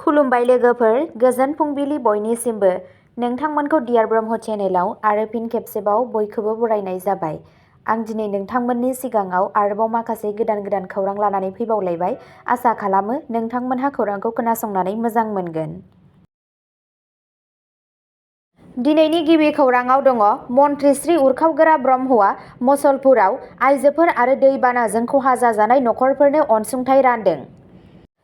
खुलुमबाय लोगोफोर, गोजोन फुंबिलि बयनिसिमबो। नोंथांमोनखौ डियार ब्रह्म चेनेलाव आरो फिन खेबसेबाव बयखौबो बरायनाय जाबाय। आं दिनै नोंथांमोननि सिगाङाव आरोबाव माखासे गोदान खौरां लानानै फैबावलायबाय। आसा खालामो नोंथांमोनहा खौरांखौ खोनासंनानै मोजां मोनगोन। दिनैनि गिबि खौराङाव दङ मन्त्रि श्री उरखावगोरा ब्रह्मआ मुसलपुराव आइजोफोर आरो दैबानाजों खहा जाजानाय नखरफोरनो अनसुंथाइ रानदों।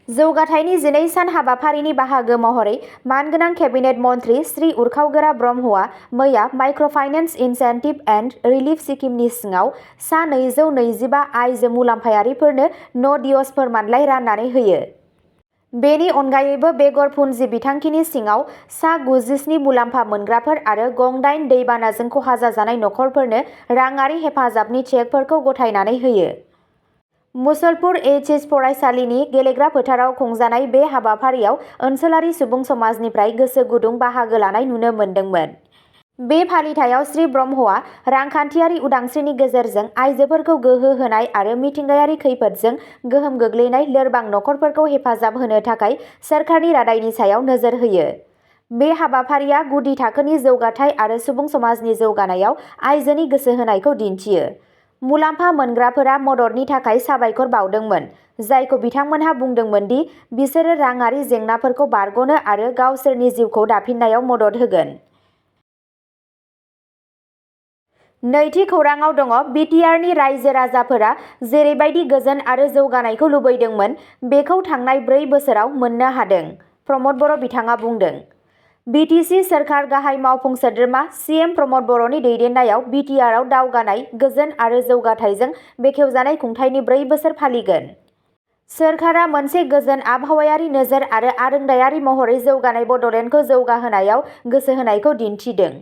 जौगाथायनि 12 सान हाबाफारिनि बाहागो महरै मानगोनां केबिनेट मन्त्रि श्री उरखावगोरा ब्रह्मआ मैया माइक्र'फाइनेन्स इनसेन्टिभ एन्ड रिलिफ स्किमनि सिङाव सा 225 आइजो मुलाम्फायारिफोरनो न'-डिय'स फोरमानलाइ राननानै होयो। बेनि अनगायैबो बेगर पुन्जि बिथांखिनि सिङाव सा 97 मुलाम्फा मोनग्राफोर आरो गं-8 दैबानाजों खहा जाजानाय नखरफोरनो राङारि हेफाजाबनि चेकफोरखौ गथायनानै होयो। मुसलपुर एइचएस फरायसालिनि गेलेग्रा फोथाराव खुंजानाय बे हाबाफारियाव ओनसोलारि सुबुं समाजनिफ्राय गोसो गुदुं बाहागो लानाय नुनो मोन्दोंमोन। बे फालिथायाव श्री ब्रह्मआ रांखान्थियारि उदांस्रिनि गेजेरजों आइजोफोरखौ गोहो होनाय आरो मिथिंगायारि खैफोदजों गोहोम गोग्लैनाय लोरबां नखरफोरखौ हेफाजाब होनो थाखाय सोरखारनि रादायनि सायाव नोजोर होयो। बे हाबाफारिया गुदि थाखोनि जौगाथाय आरो सुबुं समाजनि जौगानायाव आइजोनि गोसो होनायखौ दिन्थियो। मुलाम्फा मोनग्राफोरा मददनि थाखाय साबायखर बावदोंमोन, जायखौ बिथांमोनहा बुंदोंमोन दि बिसोरो राङारि जेंनाफोरखौ बारग'नो आरो गावसोरनि जिउखौ दाफिननायाव मदद होगोन। नैथि खौराङाव दङ बिटिआरनि रायजो-राजाफोरा जेरैबायदि गोजोन आरो जौगानायखौ लुबैदोंमोन बेखौ थांनाय 4 बोसोराव मोननो हादों, प्रमद बर' बिथाङा बुंदों। बिटिसि सोरखार गाहाय मावफुं सोद्रोमा सिएम प्रमद बर'नि दैदेननायाव बिटिआरआव दावगानाय, गोजोन आरो जौगाथायजों बेखेवजानाय खुंथायनि 4 बोसोर फालिगोन। सोरखारा मोनसे गोजोन आबहावायारि नोजोर आरो आरोंदायारि महरै जौगानाय बड'लेण्डखौ जौगाहोनायाव गोसो होनायखौ दिन्थिदों।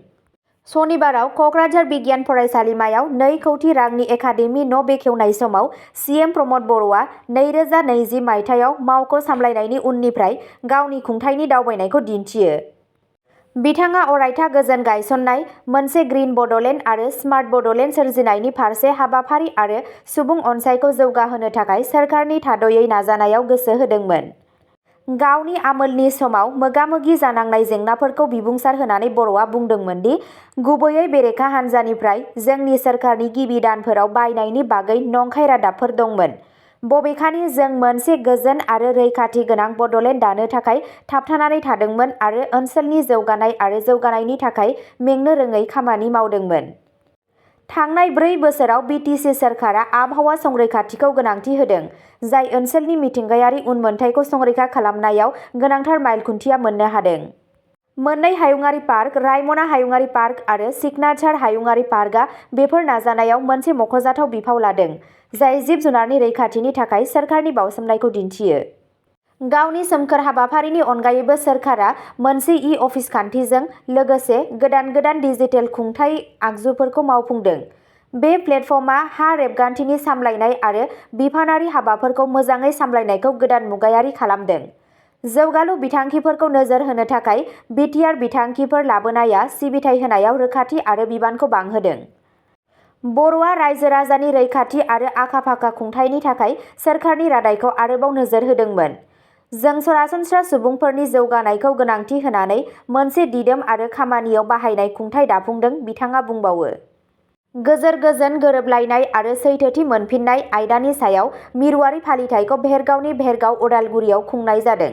सनिबाराव क'क्राझार बिगियान फरायसालिमायाव 2 कौटि रांनि एकाडेमि न' बेखेवनाय समाव सिएम प्रमद बर'आ 2020 मायथाइयाव मावख' सामलायनायनि उननिफ्राय गावनि खुंथायनि दावबायनायखौ दिन्थियो। बिथाङा अरायथा गोजोन गायसननाय, मोनसे ग्रिन बड'लेण्ड आरो स्मार्ट बड'लेण्ड सोरजिनायनि फारसे हाबाफारि आरो सुबुं अनसायखौ जौगाहोनो थाखाय सोरखारनि थाद'यै नाजानायाव गोसो होदोंमोन। गावनि आमोलनि समाव मोगा-मोगि जानांनाय जेंनाफोरखौ बिबुंसार होनानै बर'आ बुंदोंमोन दि गुबैयै बेरेखा हान्जानिफ्राय जोंनि सोरखारनि गिबि दानफोराव बायनायनि बागै नंखाय रादाबफोर दंमोन। बबेखानि जों मोनसे गोजोन आरो रैखाथि गोनां बड'लेण्ड दानो थाखाय थाबथानानै थादोंमोन आरो ओनसोलनि जौगानाय आरो जौगानायनि थाखाय मेंनो रोङै खामानि मावदोंमोन। थांनाय 4 बोसोराव बिटिसि सोरखारा आबहावा संरैखाथिखौ गोनांथि होदों, जाय ओनसोलनि मिथिंगायारि उनमोनथाइखौ संरैखा खालामनायाव गोनांथार माइल खुन्थिया मोननो हादों। मोननै हायुङारि पार्क, रायमना हायुङारि पार्क आरो सिकनाझार हायुङारि पार्कआ बेफोर नाजानायाव मोनसे मख'जाथाव बिफाव लादों, जाय जिब-जुनारनि रैखाथिनि थाखाय सोरखारनि बाउसोमनायखौ दिन्थियो। गावनि सोमखोर हाबाफारिनि अनगायैबो सोरखारा मोनसे ई-अफिस खान्थिजों लोगोसे गोदान डिजिटेल खुंथाय आगजुफोरखौ मावफुंदों। बे प्लेटफर्मआ हा रेबगान्थिनि सामलायनाय आरो बिफानारि हाबाफोरखौ मोजाङै सामलायनायखौ गोदान मुगायारि खालामदों। जौगालु बिथांखिफोरखौ नोजोर होनो थाखाय बिटिआर बिथांखिफोर लाबोनाया सिबिथाय होनायाव रोखाथि आरो बिबानखौ बांहोदों। बर'आ रायजो-राजानि रैखाथि आरो आखा-फाखा खुंथायनि थाखाय सोरखारनि रादायखौ आरोबाव नोजोर होदोंमोन। जों सरासनस्रा सुबुंफोरनि जौगानायखौ गोनांथि होनानै मोनसे दिदोम आरो खामानियाव बाहायनाय खुंथाय दाफुंदों, बिथाङा बुंबावो। गोजोन गोरोबलायनाय आरो सैथोथि मोनफिननाय आयदानि सायाव मिरुआरि फालिथायखौ भेरगावनि भेरगाव उदालगुरियाव खुंनाय जादों।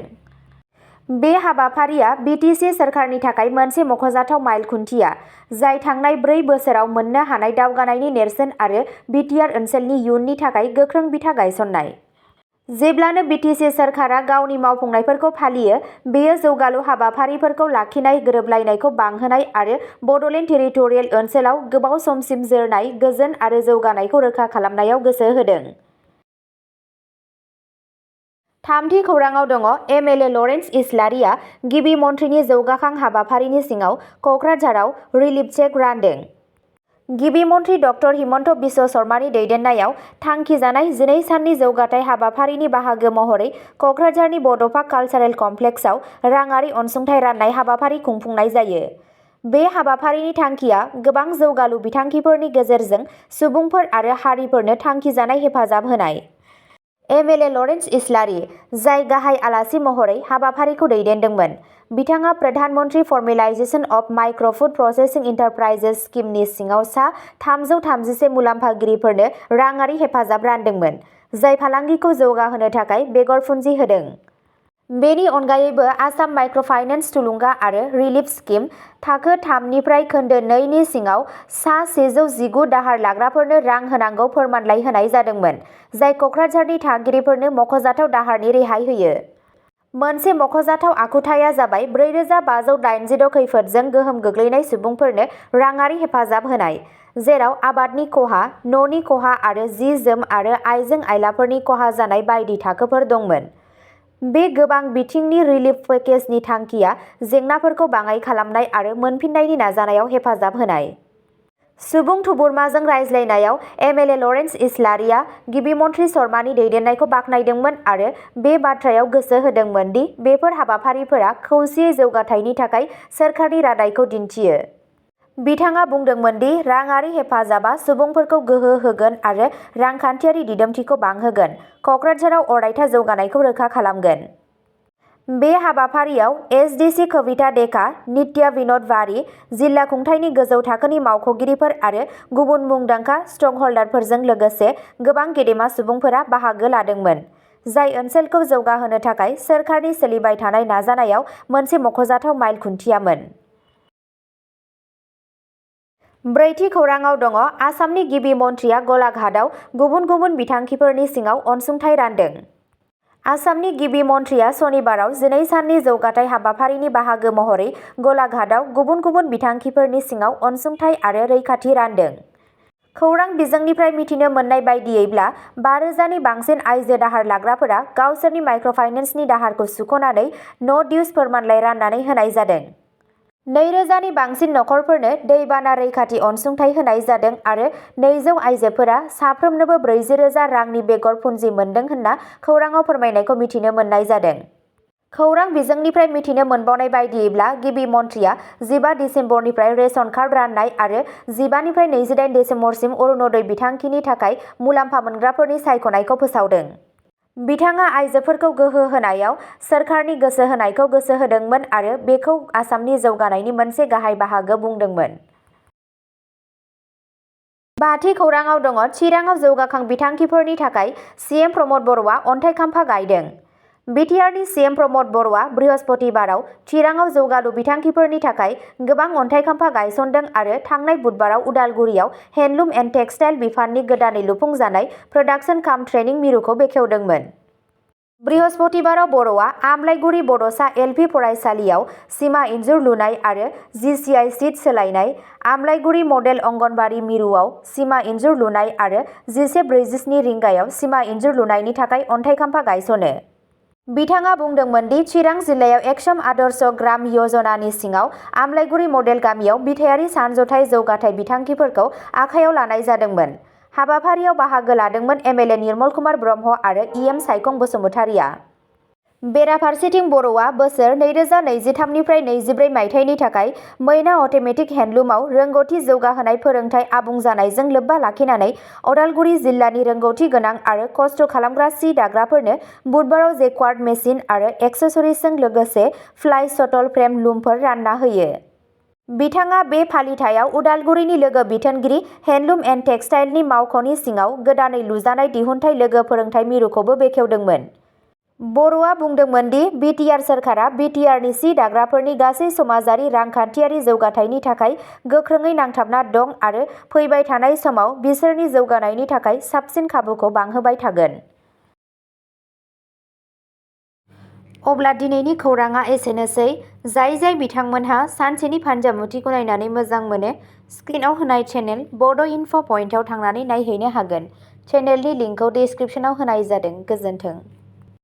बे हाबाफारिया बिटिसि सोरखारनि थाखाय मोनसे मख'जाथाव माइल खुन्थिया, जाय थांनाय 4 बोसोराव मोननो हानाय दावगानायनि नेरसोन आरो बिटिआर ओनसोलनि इयुननि थाखाय गोख्रों बिथा गायसन्नाय। जेब्लानो बिटिसि सोरखारा गावनि मावफुंनायफोरखौ फालियो, बेयो जौगालु हाबाफारिफोरखौ लाखिनाय, गोरोबलायनायखौ बांहोनाय आरो बड'लेण्ड टेरिटरियेल ओनसोलाव गोबाव समसिम जोरनाय गोजोन आरो जौगानायखौ रोखा खालामनायाव गोसो होदों। थामथि खौराङाव दङ एमएलए लरेन्स इस्लारिया गिबि मन्थ्रिनि जौगाखां हाबाफारिनि सिङाव क'क्राझाराव रिलिफ चेक रानदों। गिबि मन्थ्रि डक्टर हिमन्त बिश्व शर्मानि दैदेननायाव थांखिजानाय 12 साननि जौगाथाय हाबाफारिनि बाहागो महरै क'क्राझारनि बड'फा कालचारेल कमप्लेक्सआव राङारि अनसुंथाइ राननाय हाबाफारि खुंफुंनाय जायो। बे हाबाफारिनि थांखिया गोबां जौगालु बिथांखिफोरनि गेजेरजों सुबुंफोर आरो हारिफोरनो थांखिजानाय हेफाजाब होनाय। MLA लरेन्स इस्लारि, जाय गाहाय आलासि महरै हाबाफारिखौ दैदेनदोंमोन। बिथाङा Pradhan Mantri फर्मेलाइजेशन of micro' food processing इन्टारप्राइजेस स्किमनि सिङाव सा 331 मुलाम्फागिरिफोरनो राङारि हेफाजाब रानदोंमोन, जाय फालांगिखौ जौगाहोनो थाखाय बेगर फुन्जि होदों। बेनि अनगायैबो आसाम माइक्र' फाइनेन्स थुलुंगा आरो रिलिफ स्किम, थाखो 3 निफ्राय खोन्दो 2 नि सिङाव सा 119 दाहार लाग्राफोरनो रां होनांगौ फोरमानलाइ होनाय जादोंमोन, जाय क'क्राझारनि थागिरिफोरनो मख'जाथाव दाहारनि रेहाय होयो। मोनसे मख'जाथाव आखुथाया जाबाय 4,586 खैफोदजों गोहोम गोग्लैनाय सुबुंफोरनो राङारि हेफाजाब होनाय, जेराव आबादनि खहा, न'नि खहा आरो जि-जोम आरो आइजें-आइलाफोरनि खहा जानाय बायदि थाखोफोर दंमोन। बे गोबां बिथिंनि रिलिफ पेकेजनि थांखिया जेंनाफोरखौ बाङाइ खालामनाय आरो मोनफिन्नायनि नाजानायाव हेफाजाब होनाय। सुबुं थुबुरमाजों रायज्लायनायाव MLA लरेन्स इस्लारिआ गिबि मन्थ्रि शर्मानि दैदेननायखौ बाख्नायदोंमोन आरो बे बाथ्रायाव गोसो होदोंमोन दि बेफोर हाबाफारिफोरा खौसेयै जौगाथायनि थाखाय सोरखारनि रादायखौ दिन्थियो। बिथाङा बुंदोंमोन दि राङारि हेफाजाबआ सुबुंफोरखौ गोहो होगोन आरो रांखान्थियारि दिदोमथिखौ बांहोगोन, क'क्राझाराव अरायथा जौगानायखौ रोखा खालामगोन। बे हाबाफारियाव SDC कविता डेका, नित्या विनोद वारी, जिल्ला खुंथायनि गोजौ थाखोनि मावख'गिरिफोर आरो गुबुन मुंदांखा स्टकहल्डारफोरजों लोगोसे गोबां गेदेमा सुबुंफोरा बाहागो लादोंमोन, जाय ओनसोलखौ जौगाहोनो थाखाय सोरखारनि सोलिबाय थानाय नाजानायाव मोनसे मख'जाथाव माइल खुन्थियामोन। ब्रैथि खौरांआव दङ आसामनि गिबि मन्थ्रिया गलाघाटआव गुबुन गुबुन बिथांखिफोरनि सिङाव अनसुंथाइ रानदों। आसामनि गिबि मन्थ्रिया सनिबाराव 12 साननि जौगाथाय हाबाफारिनि बाहागो महरै गलाघाटआव गुबुन गुबुन बिथांखिफोरनि सिङाव अनसुंथाइ आरो रैखाथि रानदों। खौरां बिजोंनिफ्राय मिथिनो मोननाय बायदियैब्ला 5,000 नि बांसिन आइजो दाहार लाग्राफोरा गावसोरनि माइक्र'फाइनेन्सनि दाहारखौ सुख'नानै न' डिउस फोरमानलाइ राननानै होनाय जादों। 2,000 नि बांसिन नखरफोरनो दैबाना रैखाथि अनसुंथाइ होनाय जादों आरो 200 आइजोफोरा साफ्रोमनोबो 40,000 रांनि बेगर फुन्जि मोनदों होनना खौरांआव फोरमायनायखौ मिथिनो मोननाय जादों। खौरां बिजोंनिफ्राय मिथिनो मोनबावनाय बायदियैब्ला गिबि मन्थ्रिया 15 दिसेम्बरनिफ्राय रेशन कार्ड राननाय आरो 15 निफ्राय 28 दिसेम्बरसिम अरुण'दय बिथांखिनि थाखाय मुलाम्फा मोनग्राफोरनि सायख'नायखौ फोसावदों। बिथाङा आइजोफोरखौ गोहो होनायाव सोरखारनि गोसो होनायखौ गोसो होदोंमोन आरो बेखौ आसामनि जौगानायनि मोनसे गाहाय बाहागो बुंदोंमोन। बाथि खौरांआव दङ चिराङाव जौगाखां बिथांखिफोरनि थाखाय CM प्रमद बर'आ अन्थाइ खाम्फा गायदों। BTRनि CM प्रमद बर'आ बृहस्पतिबाराव चिराङाव जौगालु बिथांखिफोरनि थाखाय गोबां अन्थाइ खाम्फा गायसनदों आरो थांनाय बुधबाराव उदालगुरियाव हेन्डलुम एन्ड टेक्सटाइल बिफाननि गोदानै लुफुंजानाय प्रडाक्सन काम ट्रेनिं मिरुखौ बेखेवदोंमोन। बृहस्पतिबाराव बर'आ आमलाइगुरि बड'सा LP फरायसालियाव सिमा इन्जुर लुनाय आरो GCI सिट सोलायनाय, आमलाइगुरि मडेल अंगनबाड़ी मिरुआव सिमा इन्जुर लुनाय आरो 11:47 रिंगायाव सिमा इन्जुर लुनायनि थाखाय अन्थाइ खाम्फा गायसनो। बिथाङा बुंदोंमोन दि चिरां जिल्लायाव एकसम आदर्श ग्राम यजनानि सिङाव आमलाइगुरि मडेल गामियाव बिथायारि सानज'थाय जौगाथाय बिथांखिफोरखौ आखायाव लानाय जादोंमोन। हाबाफारियाव बाहागो लादोंमोन MLA निर्मल कुमार ब्रह्म आरो EM सायखं बसुमतारिया। बेराफारसेथिं बर'आ बोसोर 2023 निफ्राय 24 मायथाइनि थाखाय मैना अट'मेटिक हेन्डलुमाव रोंग'थि जौगाहोनाय फोरोंथाय आबुं जानायजों लोब्बा लाखिनानै अदालगुरि जिल्लानि रोंग'थि गोनां आरो खस्थ' खालामग्रा सि दाग्राफोरनो बुधबाराव जेक्वार्ड मेसिन आरो एक्सेसरिजजों लोगोसे फ्लाइ शटल फ्रेम लुमफोर रानना होयो। बिथाङा बे फालिथायाव उदालगुरिनि लोगो बिथोनगिरि हेन्डलुम एन्ड टेक्सटाइलनि मावख'नि सिङाव गोदानै लुजानाय दिहुनथाय लोगो फोरोंथाय मिरुखौबो बेखेवदोंमोन। बर'आ बुंदोंमोन दि BTR सोरखारा BTRनि सि दाग्राफोरनि गासै समाजारि रांखान्थियारि जौगाथायनि थाखाय गोख्रोङै नांथाबना दं आरो फैबाय थानाय समाव बिसोरनि जौगानायनि थाखाय साबसिन खाबुखौ बांहोबाय थागोन। अब्ला दिनैनि खौरांआ एसेनोसै। जाय बिथांमोनहा सानसेनि फानजामुथिखौ नायनानै मोजां मोनो, स्क्रिनआव होनाय चेनेल बड' इनफ' पइन्टआव थांनानै नायहैनो हागोन। चेनेलनि लिंकखौ डिस्क्रिप्शनाव होनाय जादों। गोजोन्थों।